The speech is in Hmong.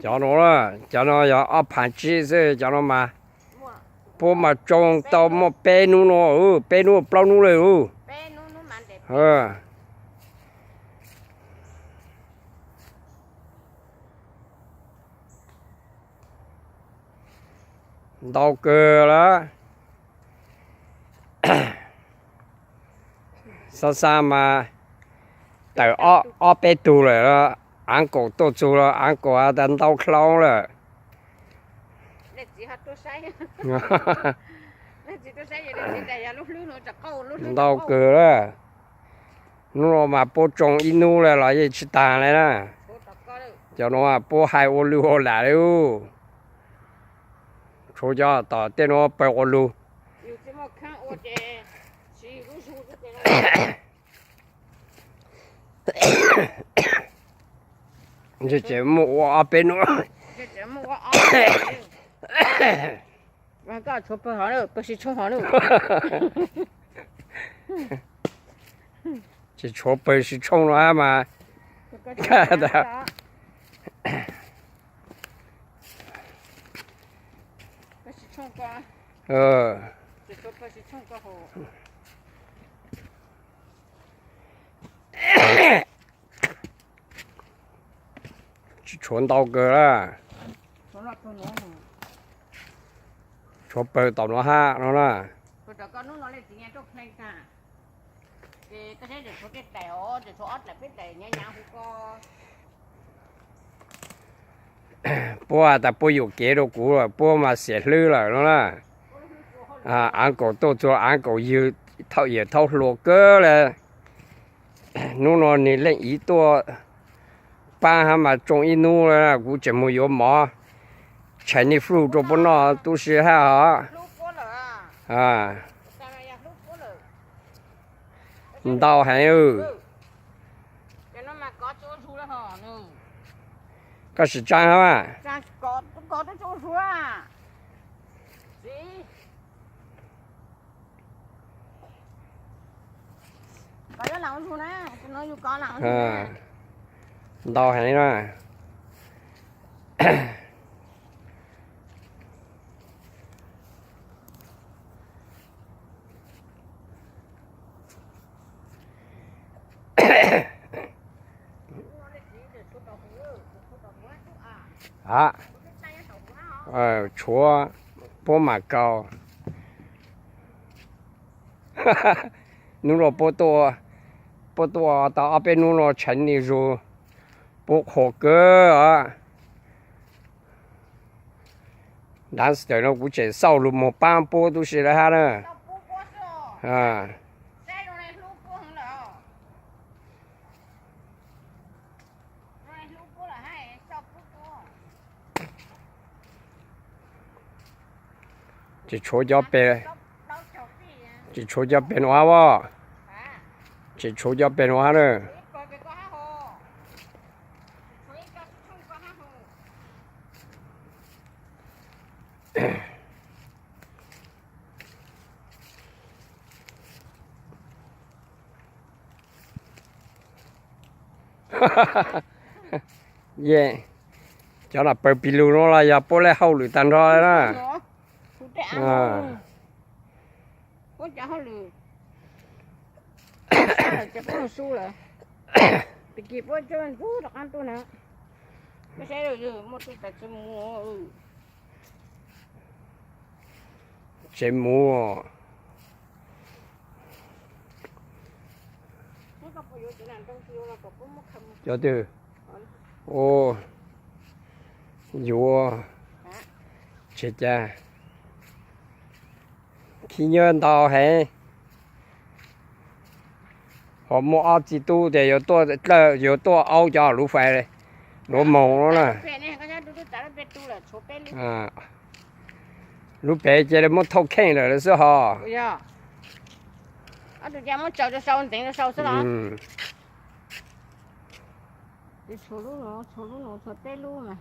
Cov no, cov no yog ob phav tsib xwb, cov no mas puab mas tsoo tau muaj peb hnub no, peb hnub plaub hnub lawm. Ntau kawg lawm. Xab xab mas tawm ob peb tug lawm, av nkaum tuaj txug los av nkaum tas ntau dlhau lawm. Ntau kawg lawm. Hnub no mas puab tsoo ib hnub le los yeej tsi taag le na. Cov no puab hais ua lug ua lam le. Tshuav cov tom tej no pawg ua lug. Ntshe tseem muaj ua ob peb hnub. Koj tshuav pawg hov, pawg sib tshooj hov. Tsis tshuav pawg sib tshooj no mas. Tsis tshuav ntau kawg la. Tshuav pawg tom no hab no na. Puab tas puab yuam kev rau kuv, puab mas xiam hlwb lawm no na. Av nkaum tuaj txug av nkaum ywg, thaum yawm thaub hluas kawg le. Hnub no nwg leej iv tuaj paab hab mas tsoo ib hnub le, kuv tseem mus yuav mov Chinese food rau puab noj tub si hab os. Ntau heev. Koj sim tsaa hab mas. Ntau heev na. Tshuav puab mam kaus. Hnub no puab tuaj tau ob peb hnub no Chinese food, puab qhuas kawg os. Dab tsi no kuv tseem xauj lug moog paab puab tub si le hab na. Tsis tshuav cov peg, tsis tshuav cov peg no hab os. Tsis tshuav cov peg no hab na. Cov no pawg pig lug no los yog puab le hauj lwm tag nrho na. Tsev muv. Cov twg? Yuav tsev cas? Khib nyiab ntau heev. Ho muaj ob txiv tub tias yuav tuaj dlawb, yuav tuaj aub cov lub fais luav moog no na. Lub pem cia li muab thauj kheej lawm xwb hos. Tshuav lub no, tshuav lub no, tshuav peb lub mas.